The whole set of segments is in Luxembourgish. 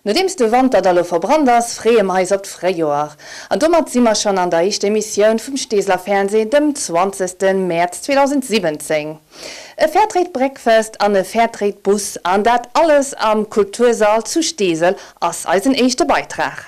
Nodeems de Wanter da lo verbrannt ass, freeë mer eis op d'Fréijoer. An domat si mer schonn an der éischter Emissioun vum Steeseler Fernseh, dem 20. Mäerz 2017. E Fairtrade Breakfast an e Fairtrade Bus, an dat alles am Kultursall zu Steesel, ass eisen éischte Beitrag.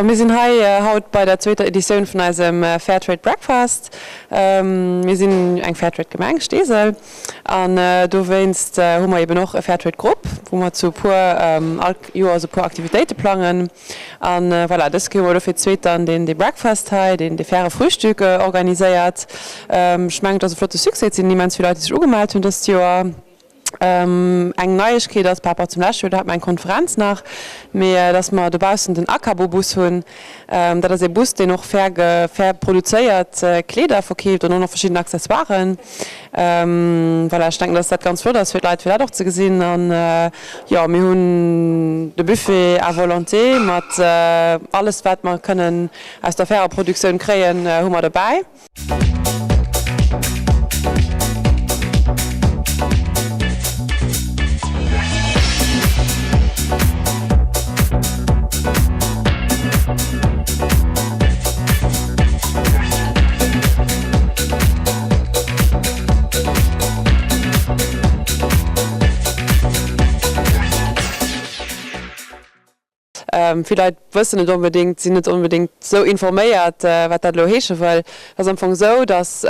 Mir sinn hei haut bei der zweeter Editioun vun eisem Fairtrade Breakfast. Mir sinn eng Fairtrade Gemeng, Steesel, an dowéinst hu mer eben och e Fairtrade Grupp, wou mer zu e puer all Joers e puer Aktivitéite plangen. An voilà, dës Kéier hu mer dofir d'zweet dann deen dee Breakfast hei, deen dee faire Frühstück organiséiert. Ech mengen et ass e flotte Succès, et sinn immens vill Leit déi sech ugemellt hunn dëst Joer. Eng Neiegkeet ass par rapport zum leschte Joer, do hate mer eng Konferenz nach, mee dass mer dobaussen den Akabo-Bus hunn. Dat ass ee Bus, deen och fair fair produzéiert Kleeder verkeeft an och nach verschidden Accessoiren. Voilà, ech denken, dass dat ganz flott ass fir d'Leit, fir dat och ze gesinn. An jo, mir hunn de Buffet à volonté mat alles, wat mer kënnen aus der fairer Produktioun kréien, hu mer dobäi. Vill Leit wëssen net onbedéngt, sinn net onbedéngt esou informéiert, wat dat elo heesche wëll. Et ass am Fong esou, datt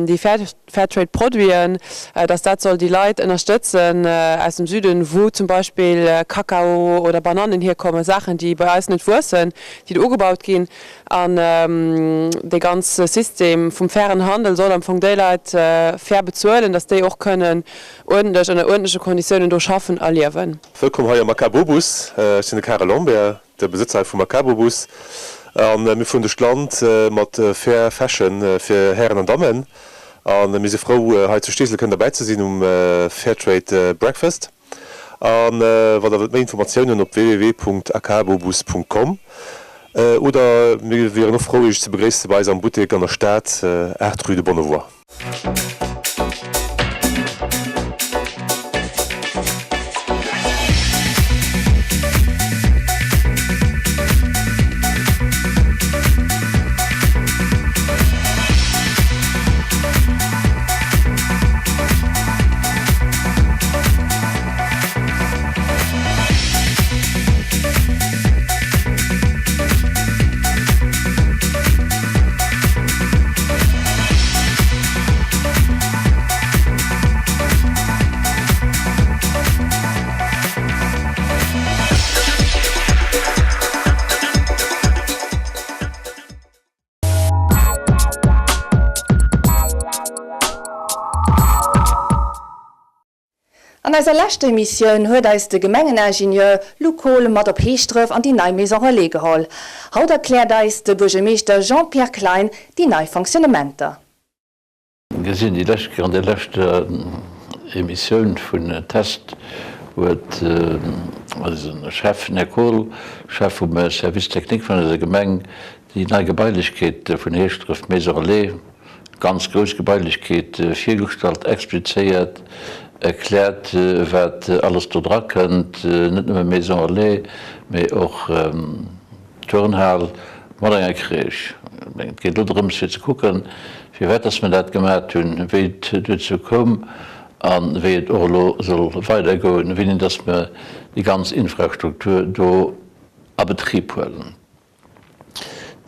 déi Fairtrade-Produiten, datt dat soll déi Leit ënnerstëtzen aus dem Süden, wou zum Beispill Kakao oder Banannen hierkommen, Saachen, déi bei eis net wuessen, déi do ugebaut ginn. An dee ganze System vum fairen Handel soll am Fong déi Leit fair bezuelen, datt déi och kënnen uerdentlech, ënner uerdentleche Konditiounen do schaffen a liewen. Wëllkomm hei am Akabobus. Ech sinn de Karel Lambert, de Besëtzer hei vum Akabobus. A mir fueren duerch d'Land mat Fair Fashion fir Hären an Dammen. A mir si frou hei zu Steesel kënnen derbäi ze sinn um Fairtrade Breakfast. A wann der wëllt méi Informatiounen op www.akabobus.com oder mir wieren och frou iech ze begréissen bei eis am Buttek an der Stad, 8 rue de Bonnevoie. An eiser leschter Emissioun huet eis de Gemengeningenieur Luc Kohl mat op Heeschdref an déi nei Maison Relais geholl. Haut erkläert eis de Buergermeeschter Jean-Pierre Klein déi nei Fonctionnementer. Mir sinn déi lescht Kéier an der leschter Emissioun vun Test huet eise Chef, den Här Kohl, Chef vum Service technique vun eiser Gemeng, déi nei Gebailechkeet vun Heeschdref, d'Maison Relais, Ganz grouss Gebailechkeet virgestallt, explizéiert, erkläert, wat alles do dra kënnt, net nëmme Maison Relais, mee och d'Turnhal mat enger Crèche. Et geet elo drëms fir ze kucken, firwat dass mer dat gemat hunn, wéi et duerzou koum a wéi et och elo soll weidergoen, wéini dass mer déi ganz Infrastruktur do a Betrib huelen.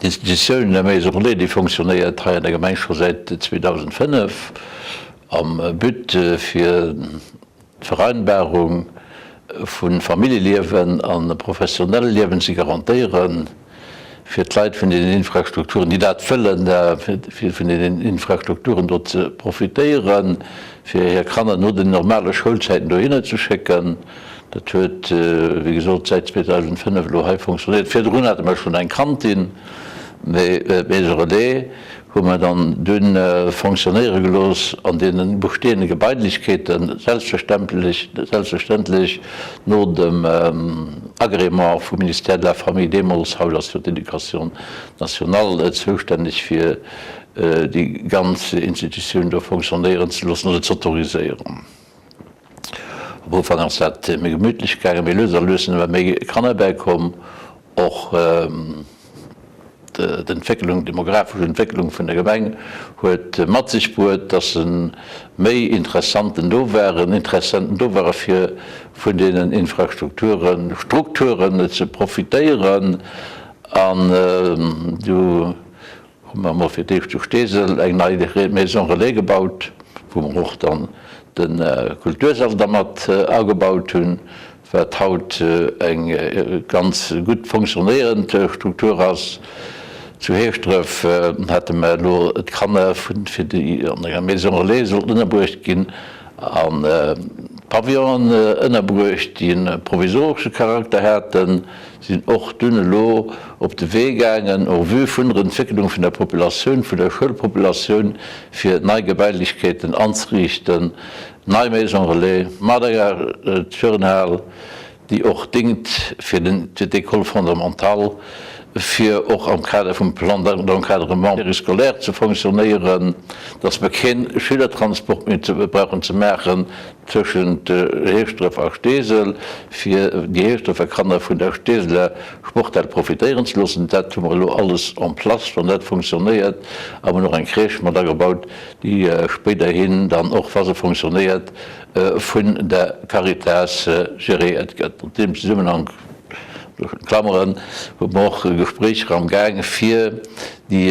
D'Institutioun La Maison Relais, déi fonctionnéiert hei an der Gemeng scho säit 2005 am But fir d'Vereinbarung vu Familljeliewen a professionelle Liewen ze garantéieren, fir d'Leit vun deenen Infrastrukturen, déi dat wëllen, fir vun deenen Infrastrukturen do ze profitéieren, fir hir Kanner no den normale Schoulzäiten dohinner ze schécken. Dat huet, wéi gesot, säit 2005 elo hei fonctionnéiert. Virdrun hate mer schonn eng Kantin. Mee d'Maison Relais hu mer dann dunn fonctionnéiere gelooss an deene bestehende Gebailechkeeten, selbstverständlech, selbstverständlech no dem Agrément vum Ministère de la Famille deemools, haut ass jo d'Éducation nationale zoustänneg fir déi ganz Institutioun do fonctionnéieren ze loossen oder z'autoriséieren. Am Ufank ass dat méi gemütlech gaangen, mee lues a lues sinn ëmmer méi Kanner bäikomm. Och d'Entwécklung, d'demografesch Entwécklung vun der Gemeng huet mat sech bruet, dass méi Interessanten do waren, Interessenten do ware fir vun deenen Infrastrukturen, Strukturen ze profitéieren. An du Hu mer emol fir d'éischt zu Steesel eng nei Maison Relais gebaut, wou mer och dann de Kultursall da mat agebaut hunn, wat haut eng ganz gutt fonctionnéierend Struktur ass. Zu Heeschdref hate mer elo d'Kanner, fir déi an enger Maison Relais sollten ënnerbruecht ginn, a Pavillonen ënnerbruecht, déi e provisoresche Charakter haten. sinn och dunn elo op de Wee gaangen, au vu vun der Entwécklung vun der Populatioun, vun der Schoulpopulatioun, fir nei Gebailechkeeten anzeriichten, nei Maison relais mat enger Turnhal, déi och dingt fir d'École fondamentale, fir och am Kader vum Plan d'encadrement périscolaire ze fonctionnéieren, dass mer kee Schülertransport méi brauchen ze maachen tëschent Heeschdref a Steesel, fir déi Heeschdrefer Kanner vun der Steeseler Sporthal profitéieren ze loossen. Dat hu mer elo alles en place, wann dat fonctionnéiert, a mer hunn och eng Crèche mat agebaut, déi spéiderhin dann och, wa se fonctionnéiert, vun der Caritas geréiert gëtt. An deem Zesummenhank, Klammeren, hu mer och Gespréicher am Gaang, fir déi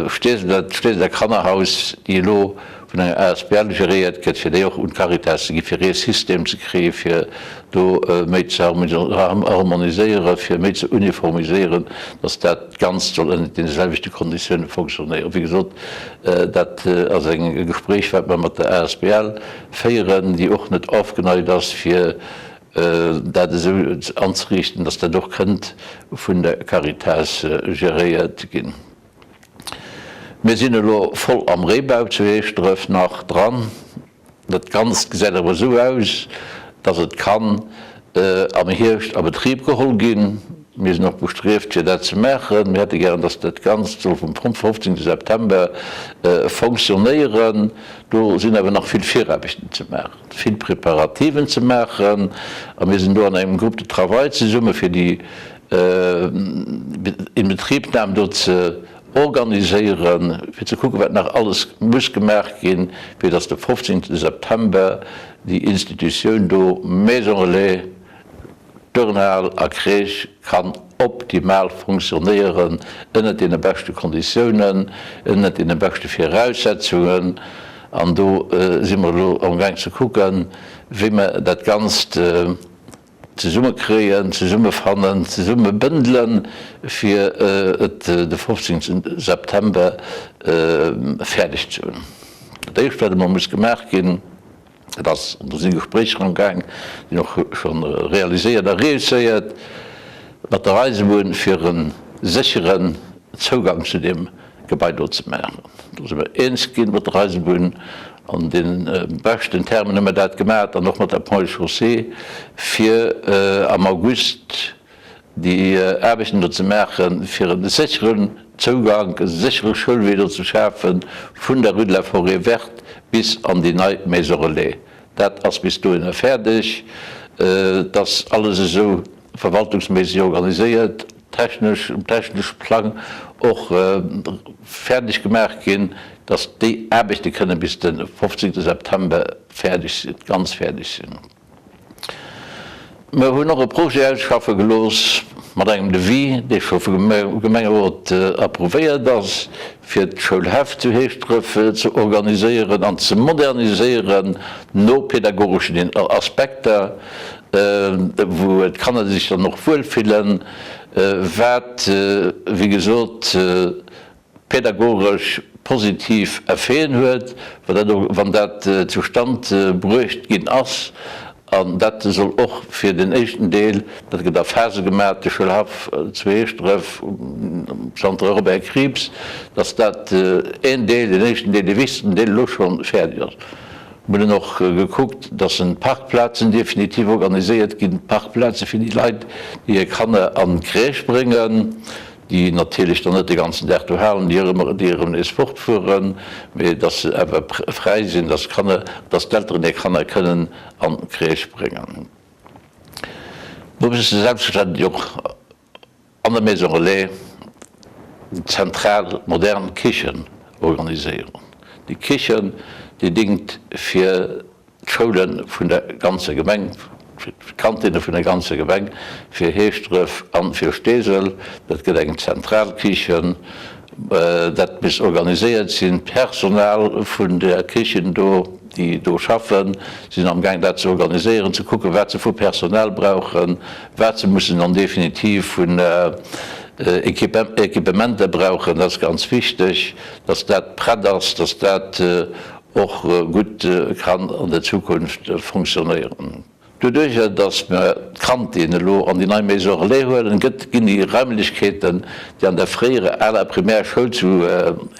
Steeseler, d'Steeseler Kannerhaus, déi elo vun enger asbl geréiert gëtt, fir déi och un d'Caritas ze gi fir ee System ze kréien, fir do méi ze harmoniséieren, fir méi ze uniformiséieren, datt dat Ganzt soll ënnert deene selwechte Konditioune fonctionnéieren. Wéi gesot, dat ass e Gespréich, wat mer mat der asbl féieren, déi och net ofgeneigt ass, fir dat esou anzeriichten, datt dat och kënnt vun der Caritas geréiert ginn. Mir sinn elo voll am Réibau zu Heeschdref nach dran. Dat Ganzt gesäit awer esou aus, dass et kann am Hierscht a Betrib geholl ginn. Mir sinn och bestrieft, fir dat ze maachen. Mir hätte gären, dass dat Ganzt soll vum 15. September fonctionnéieren. Do sinn awer nach vill Viraarbechten ze maachen, vill Preparativen ze maachen. A mir sinn do an engem Groupe de travail zesumme fir déi Inbetriebnahme do ze organiséieren, fir ze kucken, wat nach alles muss gemaach ginn, fir dass de 15 September déi Institutioun do, Maison Relais, Turnhal a Crèche, kann optimal fonctionnéieren, ënnert deene beschte Konditiounen, ënnert deene beschte Viraussetzungen. An do si mer elo amgaang ze kucken, wéi mer dat Ganzt Zesummekréien, zesummefannen, zesummebëndelen, fir et de 15 September fäerdeg ze hunn. Dat Éischt, wat emol muss gemaach ginn, dat ass, an do si Gespréicher am Gaang, sinn och scho realiséiert a reusséiert, mat der Eisebunn, fir e sécheren Zougang zu deem Gebai do ze maachen. Do si mer eens ginn mat der Eisebunn, an deene beschten Termen hu mer dat gemaach an och mat der Ponts et Chaussées, fir am August déi Aarbechten do ze maachen, fir e sécheren Zougank, e séchere Schoulwee do ze schafe vun der Rue de la Forêt Verte bis an déi nei Maison Relais. Dat ass bis dohinner fäerdeg. Et ass alles esou verwaltungsméisseg organiséiert. technesch, um technesche Plang och fäerdeg gemaach ginn, dass déi Aarbechte kënne bis de 15 September fäerdeg sinn, ganz fäerdeg sinn. Mer hunn och e Projet ausschaffe gelooss mat engem Devis, dee scho vum Gemengerot approuvéiert ass, fir d'Schoulhäff zu Heeschdref ze organiséieren an ze moderniséieren no pedagogeschen Aspekter. wou d'Kanner sech dann och wuel fillen, wat wéi gesot pädagogesch positiv Effeten huet, wann dat zustand bruecht ginn ass. An dat soll och fir den éischten Deel, dat gëtt a Phase gemaach, de Schoulhaff zu Heeschdref um Centre Robert Krieps, dass dat een Deel, deen éischten Deel, dee wichtegsten Deel elo scho fäerdeg ass. Mir hunn och gekuckt, dass en d'Parkplazen definitiv organiséiert ginn, d'Parkplaze fir déi Leit, déi hir Kanner an d'Crèche bréngen, déi natierlech dann net de ganzen Dag do halen, déi erëm, déi erëm nees fortfueren, mee dass se awer fräi sinn, dass d'Kanner, dass d'Elteren hir Kanner kënnen an d'Crèche bréngen. Mir musse selbstverständlech och an der Maison Relais zentral modern Kichen organiséieren. Déi Kichen, déi dingt fir d'Schoule vun der ganzer Gemeng, fir d'Kantinne vun der ganzer Gemeng, fir Heeschdref an fir Steesel. Dat gëtt eng zentral Kichen. Dat misst organiséiert sinn. D'Personal vun der Kichen do, déi do schaffen, sinn am Gaang dat ze organiséieren, ze kucken, wat se vu Personal brauchen, wat se mussen dann definitiv vun Equipementer brauchen. Dat ass ganz wichteg, dass dat prett ass, dass dat och gutt kann an der Zukunft fonctionnéieren. Doduercher, dass mer d'Kantin elo an déi nei Maison Relais huelen, gëtt, ginn déi Raimlechkeeten, déi an der fréierer aler Primärschoul zu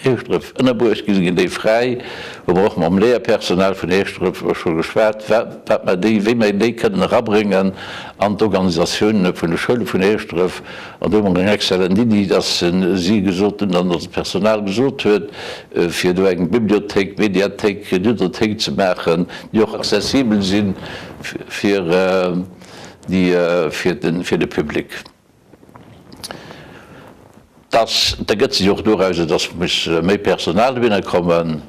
Heeschdref ënnerbruecht gi sinn, ginn déi fräi. Hu mer och mam Léierpersonal vun Heeschdref scho geschwat, wat mer déi, wéi mer déi kënnen erabréngen an d'Organisatioun vun de Schoule vun Heeschdref. An do hu mer eng exzellent Iddi, dass si gesot hunn, an dass d'Personal gesot huet, fir do eng Bibliothéik, Mediathéik, Ludothéik ze maachen, déi och accessibel si fir fir de Public. Dass, da gëtt sech och dorauser, dass muss méi Personal dohinner kommen.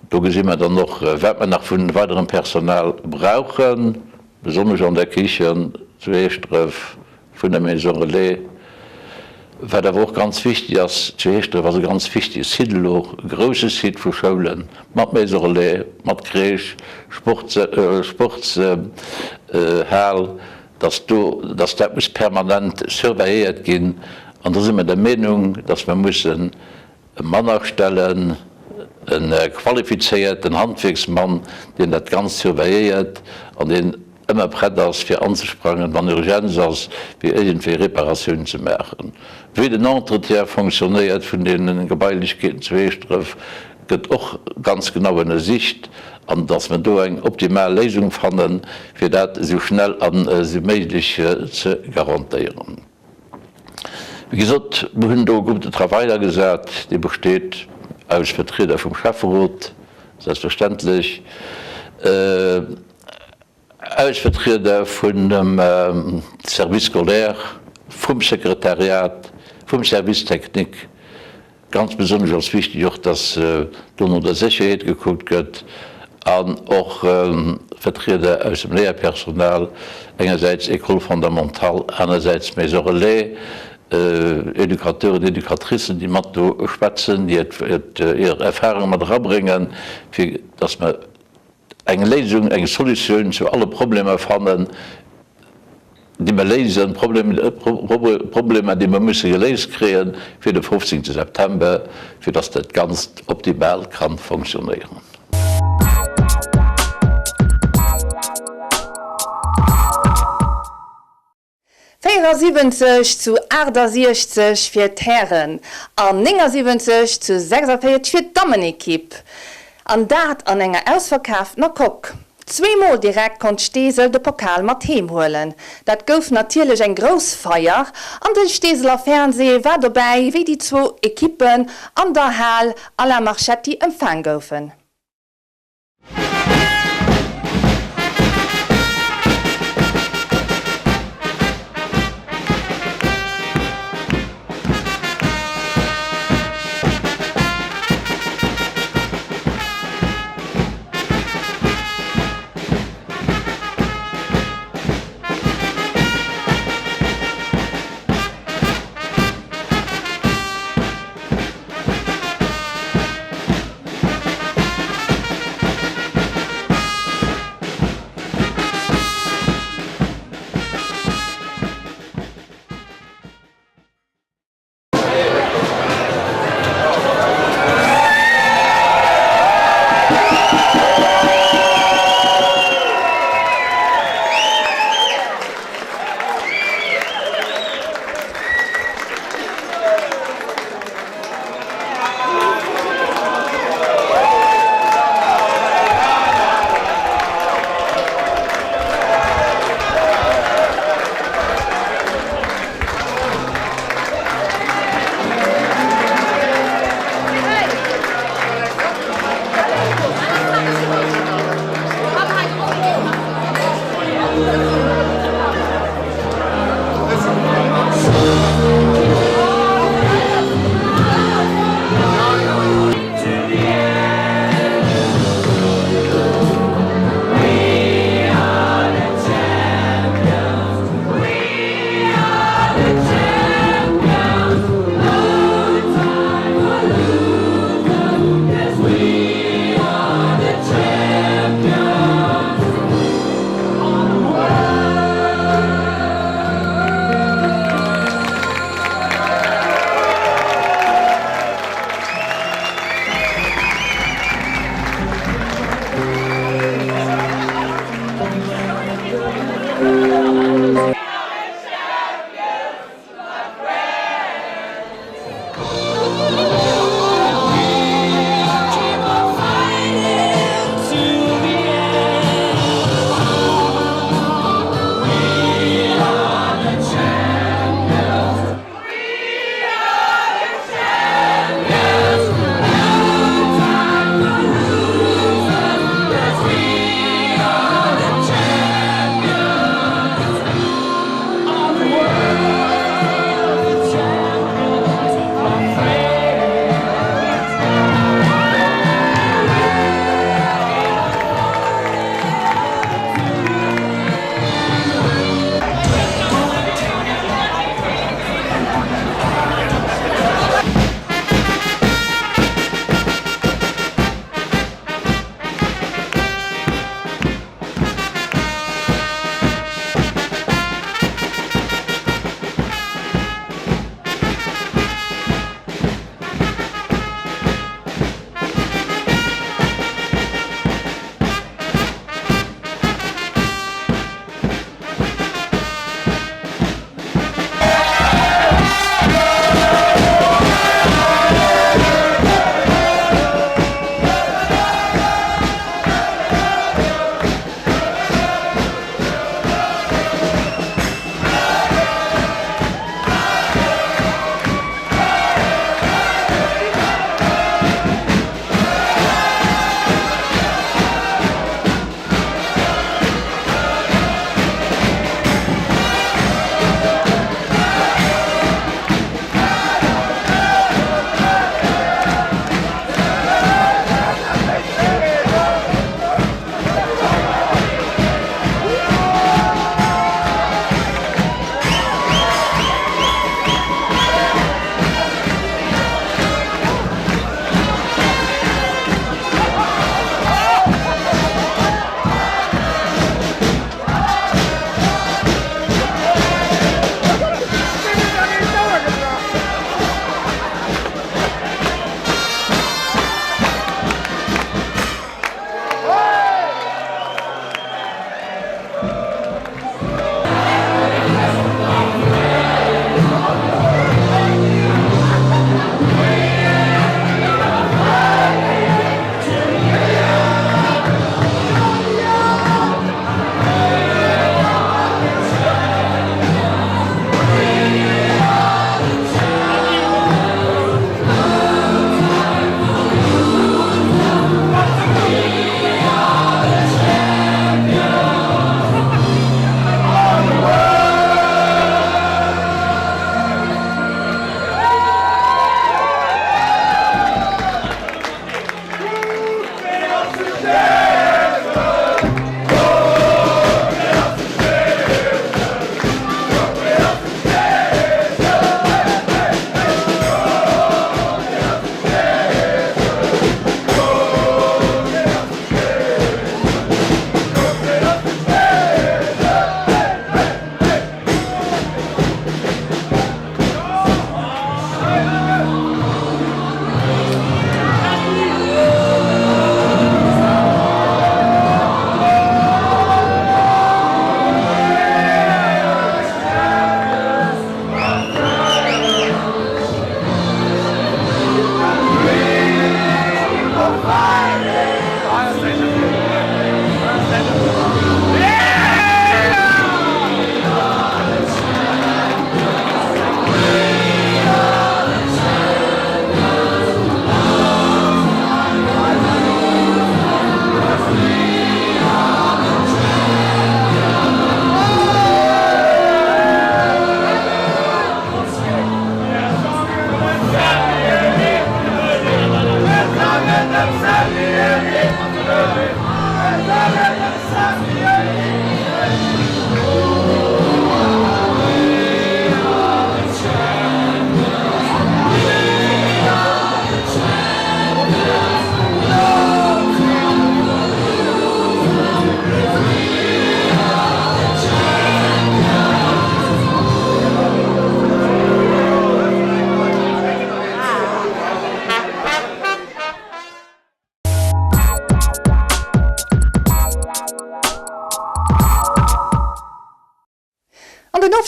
Do gesi mer dann och, wat mer nach vu weiderem Personal brauchen, besonnesch an der Kichen zu Heeschdref, vun der Maison Relais. Wat awer och ganz wichtig ass, zu Heeschdref ass e ganz wichtige Site elo, e grouse Site vu Schoulen, mat Maison Relais, mat Crèche, Sportshal, dass do, dass dat muss permanent surveilléiert ginn. An do si mer der Meenung, dass mer mussen E Mann astellen, e qualifizéierten Handwierksmann, deen dat Ganzt surveilléiert an deen ëmmer prett ass, fir anzesprangen, wann Urgenz ass, fir iergendwéi Reparatiounen ze maachen. Wéi den Entretien fonctionnéiert vun deene Gebailechkeeten zu Heeschdref, gëtt och ganz genau ënnersicht, an dass mer do eng optimal Léisung fannen, fir dat esou schnell an esou méiglech ze garantéieren. Wéi gesot, mir hunn do e Groupe de travail agesat, dee besteet aus Vertrieder vum Schäfferot, selbstverständlech, aus Vertrieder vun dem Service scolaire, vum Sekretariat, vum Service technique, Ganz besonnesch ass wichteg och, dass do no der Sécherheet gekuckt gëtt an och Vertrieder aus dem Léierpersonal, engersäits École fondamentale, anersäits Maison relais, Educateuren, Educatricen, déi mat do schwätzen, déi hir Erfahrunge mat erabréngen, fir dass mer eng Léisung, eng Solutioun zu alle Problemer fannen, déi mer léisen, Problemer, déi mer musse geléist kréien fir de 15 September, fir dass dat Ganzt optimal ka fonctionnéieren. 74 zu 68 fir d'Hären an 79 zu 46 fir d'Dammenekipp. An dat an enger ausverkaaftener Coque. Zweemol direkt konnt Steesel de Pokal mat heem huelen. Dat gouf natierlech eng grouss Feier an de Steeseler Fernseh war dobäi wéi déi zwou Ekippen an der Hal Alain Marchetti empfaang goufen.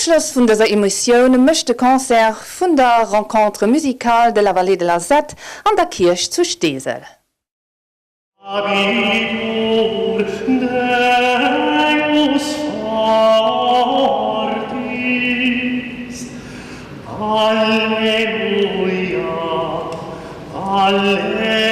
Ofschloss vun dëser Emissioun mécht de Concert vun der Rencontre musicale de la Vallée de la Sette an der Kierch zu Steesel. Abitur Deus fortis. Alleluia, Alleluia.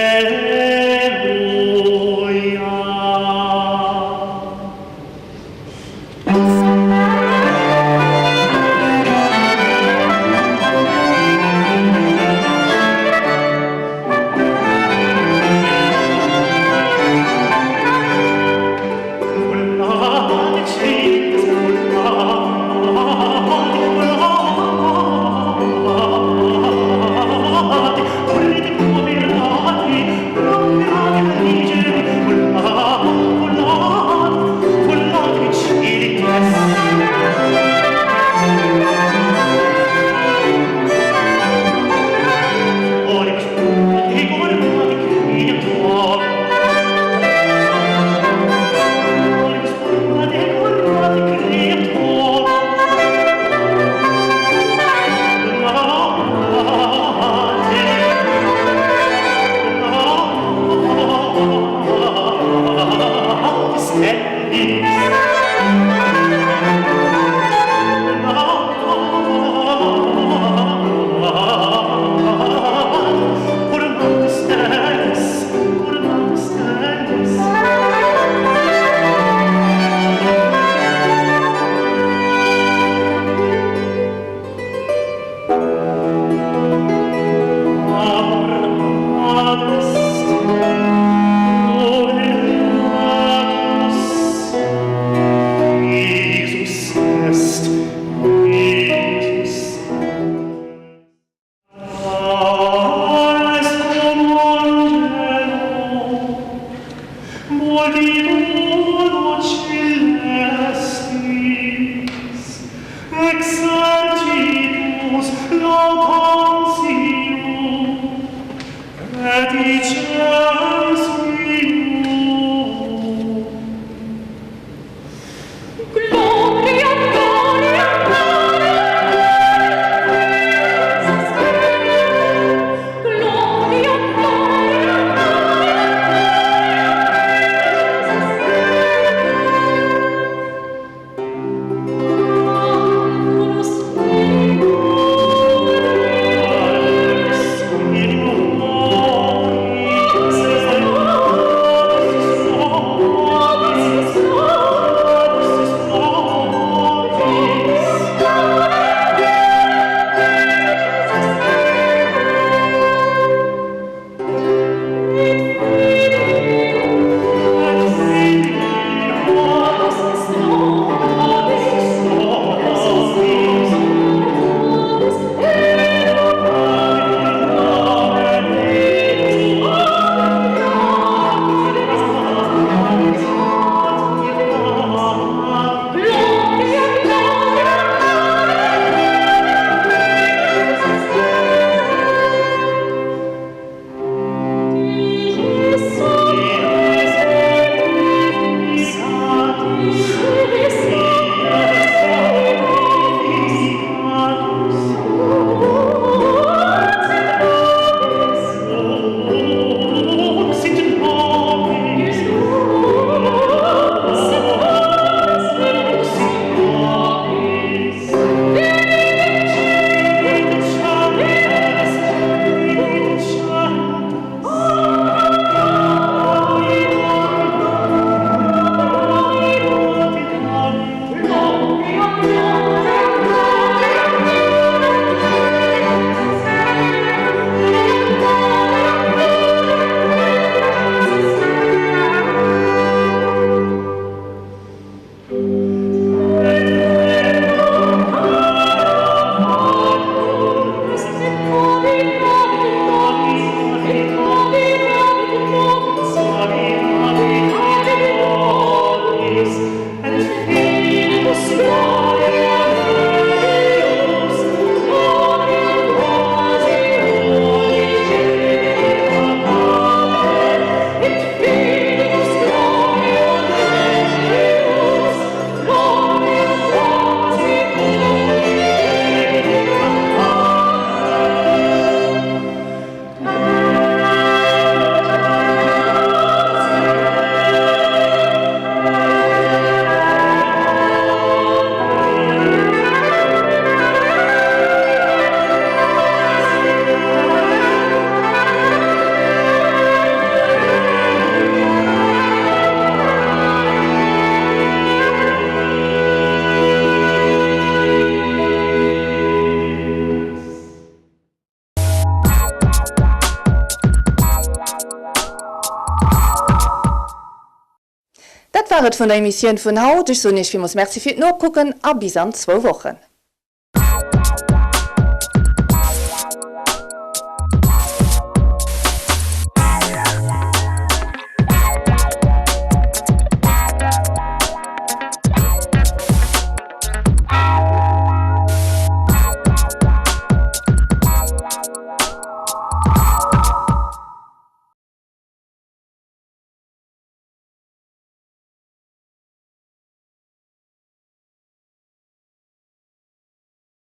Dat war et vun der Emissioun vun haut. Ech soen Iech villmools Merci fir d'Nokucken a bis an zwou Wochen.